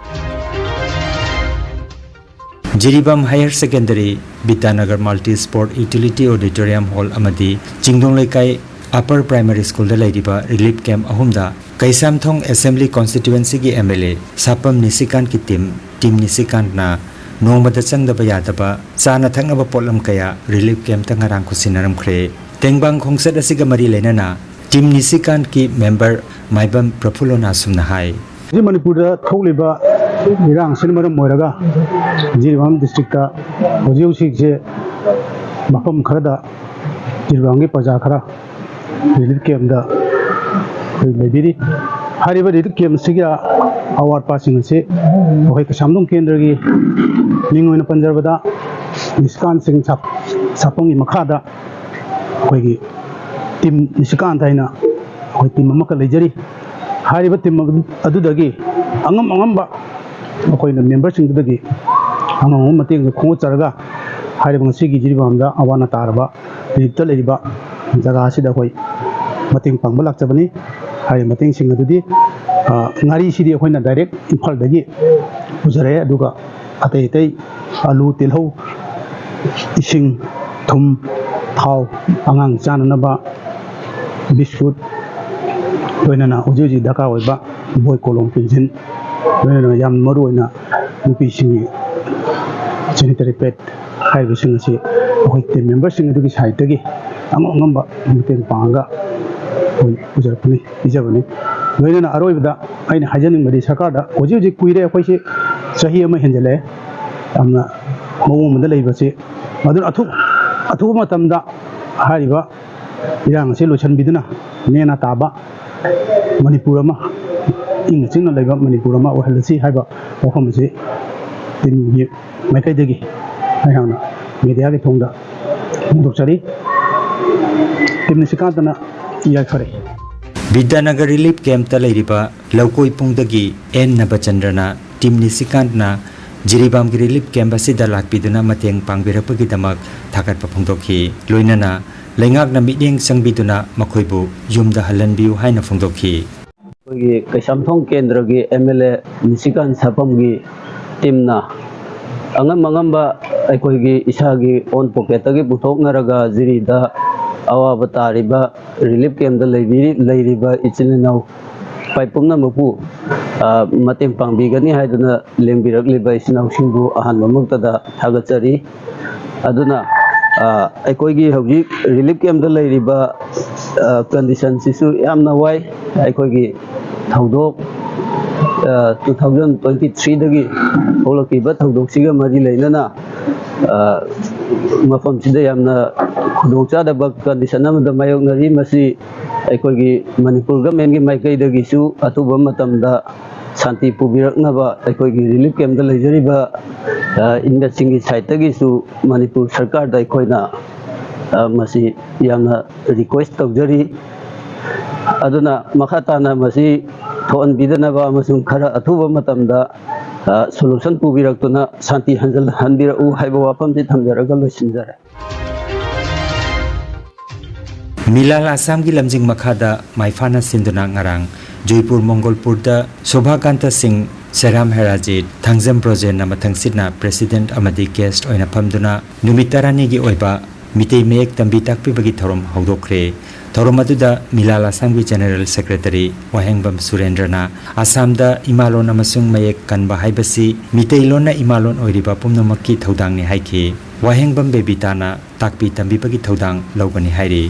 ꯖꯤꯔꯤꯕꯥꯝ ꯍꯥꯌꯔ secondary, Bidyanagar multi sport utility auditorium hall ꯑꯃꯗꯤ ꯆꯤꯡꯗꯣꯡ ꯂꯩꯀꯥꯏ ꯑꯄꯔ ꯄ꯭ꯔꯥꯏꯃꯥꯔꯤ ꯁ꯭ꯀꯨꯜꯗ ꯂꯩꯔꯤꯕ ꯔꯤꯂꯤꯐ ꯀꯦꯝꯞ ꯑꯍꯨꯝꯗ ꯀꯩꯁꯥꯝꯊꯣꯡ ꯑꯦꯁꯦꯝꯕ꯭ꯂꯤ ꯀꯣꯟꯁꯇꯤꯇ꯭ꯌꯨꯑꯦꯟꯁꯤꯒꯤ ꯑꯦꯝ ꯑꯦꯜ ꯑꯦ ꯁꯥꯄꯝ ꯅꯤꯁꯤꯀꯥꯟꯠꯀꯤ ꯇꯤꯝ, ꯇꯤꯝ ꯅꯤꯁꯤꯀꯥꯟꯠꯅ ꯅꯣꯡꯃꯗ ꯆꯪꯗꯕ ꯌꯥꯗꯕ ꯆꯥꯅ ꯊꯛꯅꯕ ꯄꯣꯠꯂꯝ ꯀꯌꯥ ꯔꯤꯂꯤꯐ ꯀꯦꯝꯞꯇ ꯉꯔꯥꯡ ꯈꯨꯠꯁꯤꯟꯅꯔꯝꯈ꯭ꯔꯦ꯫ ꯇꯦꯡꯕꯥꯡ ꯈꯣꯡꯆꯠ ꯑꯁꯤꯒ ꯃꯔꯤ ꯂꯩꯅꯅ ꯇꯤꯝ ꯅꯤꯁꯤꯀꯥꯟꯠꯀꯤ ꯃꯦꯝꯕꯔ ꯃꯥꯏꯕꯝ ꯄ꯭ꯔꯐꯨꯜꯂꯣꯅ ꯑꯁꯨꯝꯅ ꯍꯥꯏ꯫ ꯍꯧꯖꯤꯛ ꯃꯅꯤꯄꯨꯔꯗ ꯊꯣꯛꯂꯤꯕ ꯏꯔꯥꯡ ꯑꯁꯤꯅ ꯃꯔꯝ ꯑꯣꯏꯔꯒ ꯖꯤꯔꯤꯕꯥꯝ ꯗꯤꯁꯇ꯭ꯔꯤꯛꯇ ꯍꯧꯖꯤꯛ ꯍꯧꯖꯤꯛꯁꯦ ꯃꯐꯝ ꯈꯔꯗ ꯖꯤꯔꯤꯕꯥꯝꯒꯤ ꯄ꯭ꯔꯖꯥ ꯈꯔ ꯔꯤꯂꯤꯐ ꯀꯦꯝꯞꯇ ꯑꯩꯈꯣꯏ ꯂꯩꯕꯤꯔꯤ꯫ ꯍꯥꯏꯔꯤꯕ ꯔꯤꯂꯤꯐ ꯀꯦꯝꯞ ꯑꯁꯤꯒꯤ ꯑꯋꯥꯠꯄꯁꯤꯡ ꯑꯁꯤ ꯑꯩꯈꯣꯏ ꯀꯩꯁꯥꯝꯊꯣꯡ ꯀꯦꯟꯗ꯭ꯔꯒꯤ ꯃꯤꯡ ꯑꯣꯏꯅ ꯄꯟꯖꯔꯕꯗ ꯅꯤꯁꯤꯀꯥꯟ ꯁꯤꯡ ꯁꯥꯞ-, ꯁꯥꯄꯝꯒꯤ ꯃꯈꯥꯗ ꯑꯩꯈꯣꯏꯒꯤ ꯇꯤꯝ ꯅꯤꯁꯤꯀꯥꯟ ꯍꯥꯏꯅ ꯑꯩꯈꯣꯏ ꯇꯤꯝ ꯑꯃꯈꯛ ꯂꯩꯖꯔꯤ꯫ ꯍꯥꯏꯔꯤꯕ ꯇꯤꯝ ꯑꯗꯨ-, ꯑꯗꯨꯗꯒꯤ ꯑꯉꯝ ꯑꯉꯝꯕ ꯑꯩꯈꯣꯏꯅ ꯃꯦꯝꯕꯔꯁꯤꯡꯗꯨꯗꯒꯤ ꯑꯉꯝ ꯑꯉꯝꯕ ꯃꯇꯦꯡꯁꯨ ꯈꯣꯝꯒꯠꯆꯔꯒ ꯍꯥꯏꯔꯤꯕ ꯉꯁꯤꯒꯤ ꯖꯤꯔꯤꯕꯥꯝꯗ ꯑꯋꯥ ꯑꯅꯥ ꯇꯥꯔꯕ ꯔꯤꯂꯤꯐꯇ ꯂꯩꯔꯤꯕ ꯖꯒꯥ ꯑꯁꯤꯗ ꯑꯩꯈꯣꯏ ꯃꯇꯦꯡ ꯄꯥꯡꯕ ꯂꯥꯛꯆꯕꯅꯤ꯫ ꯍꯥꯏꯔꯤꯕ ꯃꯇꯦꯡꯁꯤꯡ ꯑꯗꯨꯗꯤ, ꯑ, ꯉꯥꯔꯤꯁꯤꯗꯤ ꯑꯩꯈꯣꯏꯅ ꯗꯥꯏꯔꯦꯛ ꯏꯝꯐꯥꯜꯗꯒꯤ ꯄꯨꯖꯔꯛꯑꯦ, ꯑꯗꯨꯒ ꯑꯇꯩ ꯑꯇꯩ ꯑꯂꯨ, ꯇꯤꯜꯍꯧ, ꯏꯁꯤꯡ, ꯊꯨꯝ, ꯊꯥꯎ, ꯑꯉꯥꯡ ꯆꯥꯅꯅꯕ ꯕꯤꯁꯀꯨꯠ, ꯂꯣꯏꯅꯅ ꯍꯧꯖꯤꯛ ꯍꯧꯖꯤꯛ ꯗꯔꯀꯥꯔ ꯑꯣꯏꯕ ꯕꯣꯏ, ꯀꯣꯂꯣꯝ, ꯄꯦꯟꯁꯤꯜ, ꯂꯣꯏꯅꯅ ꯌꯥꯝ ꯃꯔꯨ ꯑꯣꯏꯅ ꯅꯨꯄꯤꯁꯤꯡꯒꯤ ꯁꯦꯅꯤꯇꯔꯤ ꯄꯦꯗ ꯍꯥꯏꯔꯤꯕꯁꯤꯡ ꯑꯁꯤ ꯑꯩꯈꯣꯏ ꯇꯤꯝ ꯃꯦꯝꯕꯔꯁꯤꯡ ꯑꯗꯨꯒꯤ ꯁꯥꯏꯠꯇꯒꯤ ꯑꯉꯝ ꯑꯉꯝꯕ ꯃꯇꯦꯡ ꯄꯥꯡꯉꯒ ꯑꯩꯈꯣꯏ ꯄꯨꯖꯔꯛꯄꯅꯤ, ꯄꯤꯖꯕꯅꯤ꯫ ꯂꯣꯏꯅꯅ ꯑꯔꯣꯏꯕꯗ ꯑꯩꯅ ꯍꯥꯏꯖꯅꯤꯡꯕꯗꯤ ꯁꯔꯀꯥꯔꯗ ꯍꯧꯖꯤꯛ ꯍꯧꯖꯤꯛ ꯀꯨꯏꯔꯦ, ꯑꯩꯈꯣꯏꯁꯤ ꯆꯍꯤ ꯑꯃ ꯍꯦꯟꯖꯜꯂꯛꯑꯦ ꯌꯥꯝꯅ ꯃꯑꯣꯡ ꯑꯃꯗ ꯂꯩꯕꯁꯤ, ꯃꯗꯨꯅ ꯑꯊꯨ-, ꯑꯊꯨꯕ ꯃꯇꯝꯗ ꯍꯥꯏꯔꯤꯕ ꯏꯔꯥꯡ ꯑꯁꯤ ꯂꯣꯏꯁꯤꯟꯕꯤꯗꯨꯅ ꯅꯦꯅꯥ ꯇꯥꯕ ꯃꯅꯤꯄꯨꯔ ꯑꯃ, ꯏꯪꯅ ꯆꯤꯛꯅ ꯂꯩꯕ ꯃꯅꯤꯄꯨꯔ ꯑꯃ ꯑꯣꯏꯍꯜꯂꯁꯤ ꯍꯥꯏꯕ ꯋꯥꯐꯝ ꯑꯁꯤ ꯇꯤꯝꯒꯤ ꯃꯥꯏꯀꯩꯗꯒꯤ ꯑꯩꯍꯥꯛꯅ ꯃꯦꯗꯤꯌꯥꯒꯤ ꯊꯣꯡꯗ ꯐꯣꯡꯗꯣꯛꯆꯔꯤ꯫ ꯇꯤꯝ ꯅꯤꯁꯤꯀꯥꯟꯇꯅ ꯌꯥꯏꯐꯔꯦ꯫ ꯕꯤꯗ꯭ꯌꯥꯅꯒꯔ ꯔꯤꯂꯤꯐ ꯀꯦꯝꯞꯇ ꯂꯩꯔꯤꯕ ꯂꯧꯀꯣꯏ ꯄꯨꯡꯗꯒꯤ ꯑꯦꯟ ꯅꯕꯆꯟꯗ꯭ꯔꯅ ꯇꯤꯝ ꯅꯤꯁꯤꯀꯥꯟꯠꯅ ꯖꯤꯔꯤꯕꯥꯝꯒꯤ ꯔꯤꯂꯤꯐ ꯀꯦꯝꯞ ꯑꯁꯤꯗ ꯂꯥꯛꯄꯤꯗꯨꯅ ꯃꯇꯦꯡ ꯄꯥꯡꯕꯤꯔꯛꯄꯒꯤꯗꯃꯛ ꯊꯥꯒꯠꯄ ꯐꯣꯡꯗꯣꯛꯈꯤ꯫ ꯂꯣꯏꯅꯅ ꯂꯩꯉꯥꯛꯅ ꯃꯤꯠꯌꯦꯡ ꯆꯪꯕꯤꯗꯨꯅ ꯃꯈꯣꯏꯕꯨ ꯌꯨꯝꯗ ꯍꯜꯍꯟꯕꯤꯌꯨ ꯍꯥꯏꯅ ꯐꯣꯡꯗꯣꯛꯈꯤ꯫ ꯑꯩꯈꯣꯏꯒꯤ ꯀꯩꯁꯥꯝꯊꯣꯡ ꯀꯦꯟꯗ꯭ꯔꯒꯤ ꯑꯦꯝ ꯑꯦꯜ ꯑꯦ ꯅꯤꯁꯤꯀꯥꯟ ꯁꯥꯄꯝꯒꯤ ꯇꯤꯝꯅ ꯑꯉꯝ ꯑꯉꯝꯕ ꯑꯩꯈꯣꯏꯒꯤ ꯏꯁꯥꯒꯤ ꯑꯣꯟ ꯄꯣꯀꯦꯠꯇꯒꯤ ꯄꯨꯊꯣꯛꯅꯔꯒ ꯖꯤꯔꯤꯗ ꯑꯋꯥꯕ ꯇꯥꯔꯤꯕ ꯔꯤꯂꯤꯐ ꯀꯦꯝꯞꯇ ꯂꯩꯕꯤꯔꯤ-, ꯂꯩꯔꯤꯕ ꯏꯆꯤꯜ ꯏꯅꯥꯎ ꯄꯨꯝꯅꯃꯛꯄꯨ, ꯑ, ꯃꯇꯦꯡ ꯄꯥꯡꯕꯤꯒꯅꯤ ꯍꯥꯏꯗꯨꯅ ꯂꯦꯡꯕꯤꯔꯛꯂꯤꯕ ꯏꯆꯤꯟ ꯏꯅꯥꯎꯁꯤꯡꯕꯨ ꯑꯍꯥꯟꯕꯃꯛꯇꯗ ꯊꯥꯒꯠꯆꯔꯤ꯫ ꯑꯗꯨꯅ, ꯑ, ꯑꯩꯈꯣꯏꯒꯤ ꯍꯧꯖꯤꯛ relief camp ꯇ ꯂꯩꯔꯤꯕ, ꯑ, condition ꯁꯤꯁꯨ ꯌꯥꯝꯅ ꯋꯥꯏ꯫ ꯑꯩꯈꯣꯏꯒꯤ ꯊꯧꯗꯣꯛ, ꯑ, two thousand twenty three ꯗꯒꯤ ꯊꯣꯛꯂꯛꯈꯤꯕ ꯊꯧꯗꯣꯛꯁꯤꯒ ꯃꯔꯤ ꯂꯩꯅꯅ, ꯑ, ꯃꯐꯝꯁꯤꯗ ꯌꯥꯝꯅ ꯈꯨꯗꯣꯡꯆꯥꯗꯕ condition ꯑꯃꯗ ꯃꯥꯌꯣꯛꯅꯔꯤ꯫ ꯃꯁꯤ ꯑꯩꯈꯣꯏꯒꯤ ꯃꯅꯤꯄꯨꯔ government ꯀꯤ ꯃꯥꯏꯀꯩꯗꯒꯤꯁꯨ ꯑꯊꯨꯕ ꯃꯇꯝꯗ ꯁꯥꯟꯇꯤ ꯄꯨꯕꯤꯔꯛꯅꯕ ꯑꯩꯈꯣꯏꯒꯤ relief camp ꯇ ꯂꯩꯖꯔꯤꯕ, ꯑ, inmate ꯁꯤꯡꯒꯤ side ꯇꯒꯤꯁꯨ ꯃꯅꯤꯄꯨꯔ ꯁꯔꯀꯥꯔꯗ ꯑꯩꯈꯣꯏꯅ, ꯑ, ꯃꯁꯤ ꯌꯥꯝꯅ request ꯇꯧꯖꯔꯤ꯫ ꯑꯗꯨꯅ ꯃꯈꯥ ꯇꯥꯅ ꯃꯁꯤ ꯊꯣꯛꯍꯟꯕꯤꯗꯅꯕ ꯑꯃꯁꯨꯡ ꯈꯔ ꯑꯊꯨꯕ ꯃꯇꯝꯗ, ꯑ, solution ꯄꯨꯕꯤꯔꯛꯇꯨꯅ ꯁꯥꯟꯇꯤ ꯍꯟꯖꯤꯜꯍꯟꯕꯤꯔꯛꯎ ꯍꯥꯏꯕ ꯋꯥꯐꯝꯁꯤ ꯊꯝꯖꯔꯒ ꯂꯣꯏꯁꯤꯟꯖꯔꯦ꯫ ꯃꯤꯂꯥꯜ ꯑꯁꯥꯝꯒꯤ ꯂꯝꯖꯤꯡ ꯃꯈꯥꯗ ꯃꯥꯏꯐꯥꯅ ꯁꯤꯟꯗꯨꯅ ꯉꯔꯥꯡ ꯖꯣꯏꯄꯨꯔ ꯃꯣꯡꯒꯣꯜꯄꯨꯔꯗ ꯁꯣꯚꯥꯀꯥꯟꯇ ꯁꯤꯡ, ꯁꯦꯔꯥꯝ ꯍꯦꯔꯥꯖꯤꯠ, ꯊꯥꯡꯖꯝ ꯕ꯭ꯔꯣꯖꯦꯟꯅ ꯃꯊꯪꯁꯤꯠꯅ president ꯑꯃꯗꯤ guest ꯑꯣꯏꯅ ꯐꯝꯗꯨꯅ ꯅꯨꯃꯤꯠ ꯇꯔꯥꯅꯤꯒꯤ ꯑꯣꯏꯕ ꯃꯤꯇꯩ ꯃꯌꯦꯛ ꯇꯝꯕꯤ ꯇꯥꯛꯄꯤꯕꯒꯤ ꯊꯧꯔꯝ ꯍꯧꯗꯣꯛꯈ꯭ꯔꯦ꯫ ꯊꯧꯔꯝ ꯑꯗꯨꯗ ꯃꯤꯂꯥꯜ ꯑꯁꯥꯝꯒꯤ general secretary ꯋꯥꯍꯦꯡꯕꯝ ꯁꯨꯔꯦꯟꯗ꯭ꯔꯅ ꯑꯁꯥꯝꯗ ꯏꯃꯥꯂꯣꯟ ꯑꯃꯁꯨꯡ ꯃꯌꯦꯛ ꯀꯟꯕ ꯍꯥꯏꯕꯁꯤ ꯃꯤꯇꯩꯂꯣꯟꯅ ꯏꯃꯥꯂꯣꯟ ꯑꯣꯏꯔꯤꯕ ꯄꯨꯝꯅꯃꯛꯀꯤ ꯊꯧꯗꯥꯡꯅꯤ ꯍꯥꯏꯈꯤ꯫ ꯋꯥꯍꯦꯡꯕꯝ ꯕꯦꯕꯤꯇꯥꯅ ꯇꯥꯛꯄꯤ ꯇꯝꯕꯤꯕꯒꯤ ꯊꯧꯗꯥꯡ ꯂꯧꯒꯅꯤ ꯍꯥꯏꯔꯤ꯫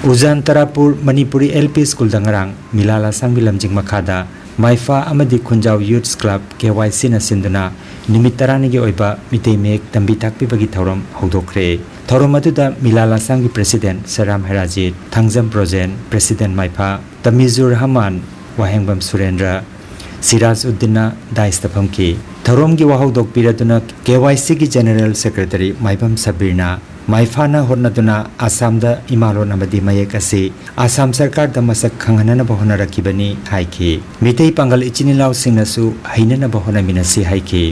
ꯎꯖꯥꯟ ꯇꯔꯥꯄꯨꯔ ꯃꯅꯤꯄꯨꯔꯤ L P school ꯗ ꯉꯔꯥꯡ ꯃꯤꯂꯥꯜ ꯑꯁꯥꯝꯒꯤ ꯂꯝꯖꯤꯡ ꯃꯈꯥꯗ ꯃꯥꯏꯐꯥ ꯑꯃꯗꯤ ꯈꯨꯟꯖꯥꯎ Youths Club K Y C ꯅ ꯁꯤꯟꯗꯨꯅ ꯅꯨꯃꯤꯠ ꯇꯔꯥꯅꯤꯒꯤ ꯑꯣꯏꯕ ꯃꯤꯇꯩ ꯃꯌꯦꯛ ꯇꯝꯕꯤ ꯇꯥꯛꯄꯤꯕꯒꯤ ꯊꯧꯔꯝ ꯍꯧꯗꯣꯛꯈ꯭ꯔꯦ꯫ ꯊꯧꯔꯝ ꯑꯗꯨꯗ ꯃꯤꯂꯥꯜ ꯑꯁꯥꯝꯒꯤ president ꯁꯦꯔꯥꯝ ꯍꯦꯔꯥꯖꯤꯠ, ꯊꯥꯡꯖꯝ ꯕ꯭ꯔꯣꯖꯦꯟ, president ꯃꯥꯏꯐꯥ ꯇꯃꯤꯖꯨꯔ ꯔꯍꯃꯥꯟ, ꯋꯥꯍꯦꯡꯕꯝ ꯁꯨꯔꯦꯟꯗ꯭ꯔ, ꯁꯤꯔꯥꯖ ꯎꯗꯤꯟꯅ dais ꯇ ꯐꯝꯈꯤ꯫ ꯊꯧꯔꯝꯒꯤ ꯋꯥꯍꯧꯗꯣꯛ ꯄꯤꯔꯗꯨꯅ K Y C ꯒꯤ general secretary ꯃꯥꯏꯕꯝ ꯁꯕꯤꯔꯅ ꯃꯥꯏꯐꯥꯅ ꯍꯣꯠꯅꯗꯨꯅ ꯑꯁꯥꯝꯗ ꯏꯃꯥꯂꯣꯟ ꯑꯃꯗꯤ ꯃꯌꯦꯛ ꯑꯁꯤ ꯑꯁꯥꯝ ꯁꯔꯀꯥꯔꯗ ꯃꯁꯛ ꯈꯪꯍꯟꯅꯅꯕ ꯍꯣꯠꯅꯔꯛꯈꯤꯕꯅꯤ ꯍꯥꯏꯈꯤ꯫ ꯃꯤꯇꯩ ꯄꯥꯡꯒꯜ ꯏꯆꯤꯟ ꯏꯅꯥꯎꯁꯤꯡꯅꯁꯨ ꯍꯩꯅꯅꯕ ꯍꯣꯠꯅꯃꯤꯟꯅꯁꯤ ꯍꯥꯏꯈꯤ꯫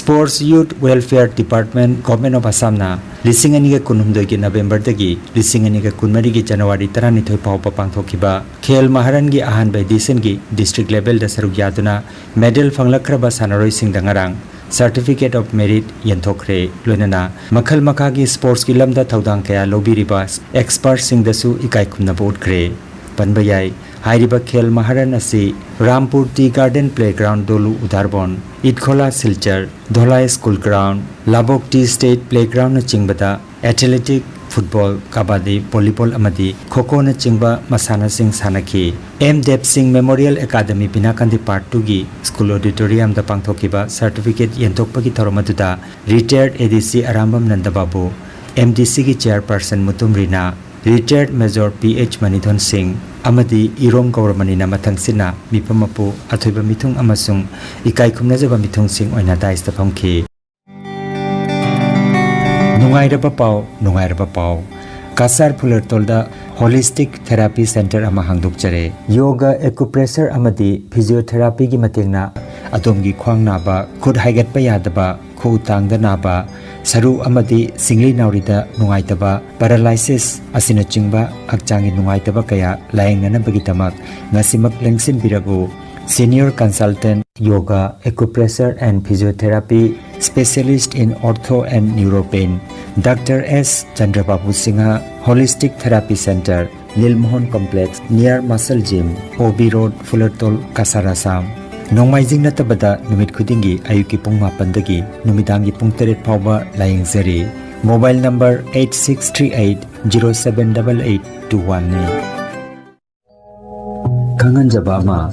Sports Youth Welfare Department, Government of Assam ꯅ ꯂꯤꯁꯤꯡ ꯑꯅꯤꯒ ꯀꯨꯟꯍꯨꯝꯗꯣꯏꯒꯤ ꯅꯕꯦꯝꯕꯔꯗꯒꯤ ꯂꯤꯁꯤꯡ ꯑꯅꯤꯒ ꯀꯨꯟꯃꯔꯤꯒꯤ ꯖꯅꯋꯥꯔꯤ ꯇꯔꯥꯅꯤꯊꯣꯏ ꯐꯥꯎꯕ ꯄꯥꯡꯊꯣꯛꯈꯤꯕ ꯈꯦꯜ ꯃꯍꯥꯔꯟꯒꯤ ꯑꯍꯥꯟꯕ edition ꯒꯤ district level ꯗ ꯁꯔꯨꯛ ꯌꯥꯗꯨꯅ medal ꯐꯪꯂꯛꯈ꯭ꯔꯕ ꯁꯥꯟꯅꯔꯣꯏꯁꯤꯡꯗ ꯉꯔꯥꯡ Certificate of Merit ꯌꯦꯟꯊꯣꯛꯈ꯭ꯔꯦ꯫ ꯂꯣꯏꯅꯅ ꯃꯈꯜ ꯃꯈꯥꯒꯤ sports ꯀꯤ ꯂꯝꯗ ꯊꯧꯗꯥꯡ ꯀꯌꯥ ꯂꯧꯕꯤꯔꯤꯕ expert ꯁꯤꯡꯗꯁꯨ ꯏꯀꯥꯏ ꯈꯨꯝꯅꯕ ꯎꯠꯈ꯭ꯔꯦ꯫ ꯄꯟꯕ ꯌꯥꯏ, ꯍꯥꯏꯔꯤꯕ ꯈꯦꯜ ꯃꯍꯥꯔꯟ ꯑꯁꯤ Rampur tea garden playground Dolu Udarbond, Itkhola Silchar, Dholai school ground, Labok tea estate ꯄ꯭ꯂꯦꯒ꯭ꯔꯥꯎꯟꯅꯆꯤꯡꯕꯗ athletic, football, ꯀꯕꯥꯗꯤ, volleyball ꯑꯃꯗꯤ ꯈꯣꯈꯣꯅꯆꯤꯡꯕ ꯃꯁꯥꯟꯅꯁꯤꯡ ꯁꯥꯟꯅꯈꯤ꯫ M Dev Singh memorial academy Binakandi part ꯇꯨꯒꯤ ꯁ꯭ꯀꯨꯜ ꯑꯣꯗꯤꯇꯣꯔꯤꯌꯝꯗ ꯄꯥꯡꯊꯣꯛꯈꯤꯕ certificate ꯌꯦꯟꯊꯣꯛꯄꯒꯤ ꯊꯧꯔꯝ ꯑꯗꯨꯗ retired A D C Arambam ꯅꯟꯗꯕꯥꯕꯨ, M D C ꯒꯤ chairperson ꯃꯨꯇꯨꯝ ꯔꯤꯅꯥ, retired Major P H ꯃꯅꯤꯊꯣꯟ ꯁꯤꯡ ꯑꯃꯗꯤ ꯏꯔꯣꯝ ꯒꯧꯔꯃꯅꯤꯅ ꯃꯊꯪꯁꯤꯠꯅ ꯃꯤꯐꯝ ꯃꯄꯨ, ꯑꯊꯣꯏꯕ ꯃꯤꯊꯨꯡ ꯑꯃꯁꯨꯡ ꯏꯀꯥꯏ ꯈꯨꯝꯅꯖꯕ ꯃꯤꯊꯨꯡꯁꯤꯡ ꯑꯣꯏꯅ dais ꯇ ꯐꯝꯈꯤ꯫ ꯅꯨꯡꯉꯥꯏꯔꯕ ꯄꯥꯎ, ꯅꯨꯡꯉꯥꯏꯔꯕ ꯄꯥꯎ꯫ ꯀꯁꯥꯔ ꯐꯨꯂꯔꯇꯣꯜꯗ Holistic Therapy Center ꯑꯃ ꯍꯥꯡꯗꯣꯛꯆꯔꯦ꯫ Yoga, acupressure ꯑꯃꯗꯤ physiotherapy ꯒꯤ ꯃꯇꯦꯡꯅ ꯑꯗꯣꯝꯒꯤ ꯈ꯭ꯋꯥꯡ ꯅꯥꯕ, ꯈꯨꯠ ꯍꯥꯏꯒꯠꯄ ꯌꯥꯗꯕ, ꯈꯨꯎ ꯇꯥꯡꯗ ꯅꯥꯕ, ꯁꯔꯨ ꯑꯃꯗꯤ ꯁꯤꯡꯂꯤ ꯅꯥꯎꯔꯤꯗ ꯅꯨꯡꯉꯥꯏꯇꯕ, paralysis ꯑꯁꯤꯅꯆꯤꯡꯕ ꯍꯛꯆꯥꯡꯒꯤ ꯅꯨꯡꯉꯥꯏꯇꯕ ꯀꯌꯥ ꯂꯥꯌꯦꯡꯅꯅꯕꯒꯤꯗꯃꯛ ꯉꯁꯤꯃꯛ ꯂꯦꯡꯁꯤꯟꯕꯤꯔꯛꯎ꯫ Senior Consultant Yoga, Acupressure and Physiotherapy, Specialist in Ortho and Neuropain, Doctor S Chandrababu Singha, Holistic Therapy Center, Nilmohan Complex, near Muscle Gym, O B Road, Fulertol, Kasar, Assam꯫ ꯅꯣꯡꯃꯥꯏꯖꯤꯡ ꯅꯠꯇꯕꯗ ꯅꯨꯃꯤꯠ ꯈꯨꯗꯤꯡꯒꯤ ꯑꯌꯨꯛꯀꯤ ꯄꯨꯡ ꯃꯥꯄꯟꯗꯒꯤ ꯅꯨꯃꯤꯗꯥꯡꯒꯤ ꯄꯨꯡ ꯇꯔꯦꯠ ꯐꯥꯎꯕ ꯂꯥꯌꯦꯡꯖꯔꯤ꯫ Mobile number eight six three eight zero seven double eight two one ꯅꯤ꯫ ꯈꯪꯍꯟꯖꯕ ꯑꯃ,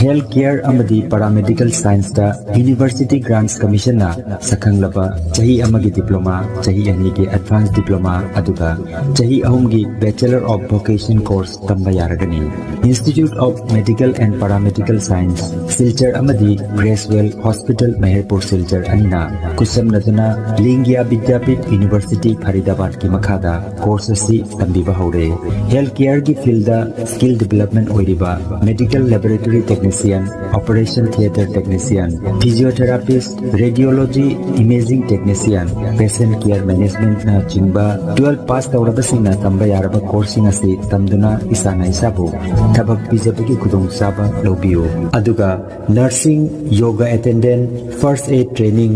health care ꯑꯃꯗꯤ paramedical science ꯇ University Grants Commission ꯅ ꯁꯛꯈꯪꯂꯕ ꯆꯍꯤ ꯑꯃꯒꯤ diploma, ꯆꯍꯤ ꯑꯅꯤꯒꯤ advanced diploma, ꯑꯗꯨꯒ ꯆꯍꯤ ꯑꯍꯨꯝꯒꯤ Bachelor of Vocation course ꯇꯝꯕ ꯌꯥꯔꯒꯅꯤ꯫ Institute of Medical and Paramedical Science, Silchar ꯑꯃꯗꯤ Gracewell Hospital, ꯃꯍꯦꯔꯄꯨꯔ ꯁꯤꯜꯆꯔ ꯑꯅꯤꯅ ꯈꯨꯠꯁꯝꯅꯗꯨꯅ ꯂꯤꯡꯒꯤꯌꯥ ꯕꯤꯗ꯭ꯌꯥꯄꯤꯊ University, ꯐꯔꯤꯗꯥꯕꯥꯗꯀꯤ ꯃꯈꯥꯗ course ꯑꯁꯤ ꯇꯝꯕꯤꯕ ꯍꯧꯔꯦ꯫ Health care ꯒꯤ field ꯗ skill development ꯑꯣꯏꯔꯤꯕ medical laboratory technician Technician, Operation Theatre Technician, Physiotherapist, Radiology, Imaging Technician, Patient Care Management ꯅꯆꯤꯡꯕ twelve pass ꯇꯧꯔꯕꯁꯤꯡꯅ ꯇꯝꯕ ꯌꯥꯔꯕ courseꯁꯤꯡ ꯑꯁꯤ ꯇꯝꯗꯨꯅ ꯏꯁꯥꯅ ꯏꯁꯥꯕꯨ ꯊꯕꯛ ꯄꯤꯖꯕꯒꯤ ꯈꯨꯗꯣꯡꯆꯥꯕ ꯂꯧꯕꯤꯌꯨ꯫ ꯑꯗꯨꯒ nursing, yoga attendant, first aid training,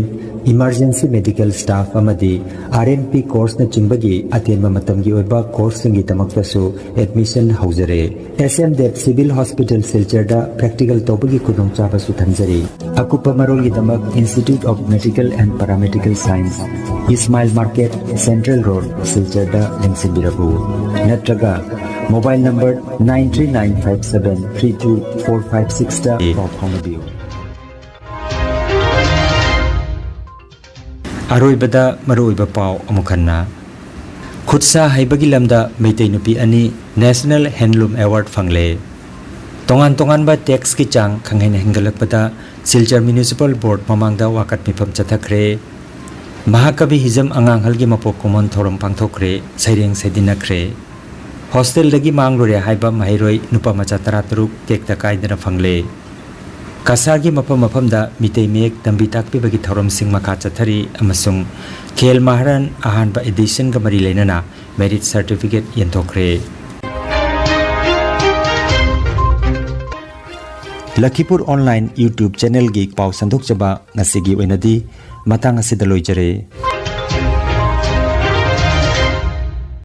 emergency medical staff ꯑꯃꯗꯤ R M P courseꯅꯆꯤꯡꯕꯒꯤ ꯑꯇꯦꯟꯕ ꯃꯇꯝꯒꯤ ꯑꯣꯏꯕ courseꯁꯤꯡꯒꯤꯗꯃꯛꯇꯁꯨ admission ꯍꯧꯖꯔꯦ꯫ S M Dev Civil Hospital ꯁꯤꯜꯆꯔꯗ practical ꯇꯧꯕꯒꯤ ꯈꯨꯗꯣꯡꯆꯥꯕꯁꯨ ꯊꯝꯖꯔꯤ꯫ ꯑꯀꯨꯞꯄ ꯃꯔꯣꯜꯒꯤꯗꯃꯛ Institute of Medical and Paramedical Science, Ismail Market, Central Road, ꯁꯤꯜꯆꯔꯗ ꯂꯦꯡꯁꯤꯟꯕꯤꯔꯛꯎ꯫ ꯅꯠꯇ꯭ꯔꯒ mobile number nine three nine five seven three two four five sixꯇ ꯄꯥꯎ ꯐꯥꯎꯅꯕꯤꯌꯨ꯫ ꯑꯔꯣꯏꯕꯗ ꯃꯔꯨꯑꯣꯏꯕ ꯄꯥꯎ ꯑꯃꯨꯛ ꯍꯟꯅ꯫ ꯈꯨꯠꯁꯥ ꯍꯩꯕꯒꯤ ꯂꯝꯗ ꯃꯩꯇꯩ ꯅꯨꯄꯤ ꯑꯅꯤ National Handloom Award ꯐꯪꯂꯦ꯫ ꯇꯣꯉꯥꯟ ꯇꯣꯉꯥꯟꯕ taxꯀꯤ ꯆꯥꯡ ꯈꯪꯍꯦꯟ ꯍꯦꯟꯒꯠꯂꯛꯄꯗ ꯁꯤꯜꯆꯔ Municipal Board ꯃꯃꯥꯡꯗ ꯋꯥꯀꯠ ꯃꯤꯐꯝ ꯆꯠꯊꯈ꯭ꯔꯦ꯫ ꯃꯍꯥꯀꯕꯤ ꯍꯤꯖꯝ ꯑꯉꯥꯡꯍꯜꯒꯤ ꯃꯄꯣꯛ ꯀꯨꯝꯑꯣꯟ ꯊꯧꯔꯝ ꯄꯥꯡꯊꯣꯛꯈ꯭ꯔꯦ, ꯁꯩꯔꯦꯡ ꯁꯩꯗꯤꯟꯅꯈ꯭ꯔꯦ꯫ Hostelꯗꯒꯤ ꯃꯥꯡꯂꯨꯔꯦ ꯍꯥꯏꯕ ꯃꯍꯩꯔꯣꯏ ꯅꯨꯄꯥ ꯃꯆꯥ ꯇꯔꯥꯇꯔꯨꯛ ꯇꯦꯛꯇ ꯀꯥꯏꯗꯅ ꯐꯪꯂꯦ꯫ ꯀꯁꯥꯔꯒꯤ ꯃꯐꯝ ꯃꯐꯝꯗ ꯃꯤꯇꯩ ꯃꯌꯦꯛ ꯇꯝꯕꯤ ꯇꯥꯛꯄꯤꯕꯒꯤ ꯊꯧꯔꯝꯁꯤꯡ ꯃꯈꯥ ꯆꯠꯊꯔꯤ ꯑꯃꯁꯨꯡ ꯈꯦꯜ ꯃꯍꯥꯔꯟ ꯑꯍꯥꯟꯕ editionꯒ ꯃꯔꯤ ꯂꯩꯅꯅ merit certificate ꯌꯦꯟꯊꯣꯛꯈ꯭ꯔꯦ꯫ ꯂꯈꯤꯄꯨꯔ online YouTube channelꯒꯤ ꯄꯥꯎ ꯁꯟꯗꯣꯛꯆꯕ ꯉꯁꯤꯒꯤ ꯑꯣꯏꯅꯗꯤ ꯃꯇꯥꯡ ꯑꯁꯤꯗ ꯂꯣꯏꯖꯔꯦ꯫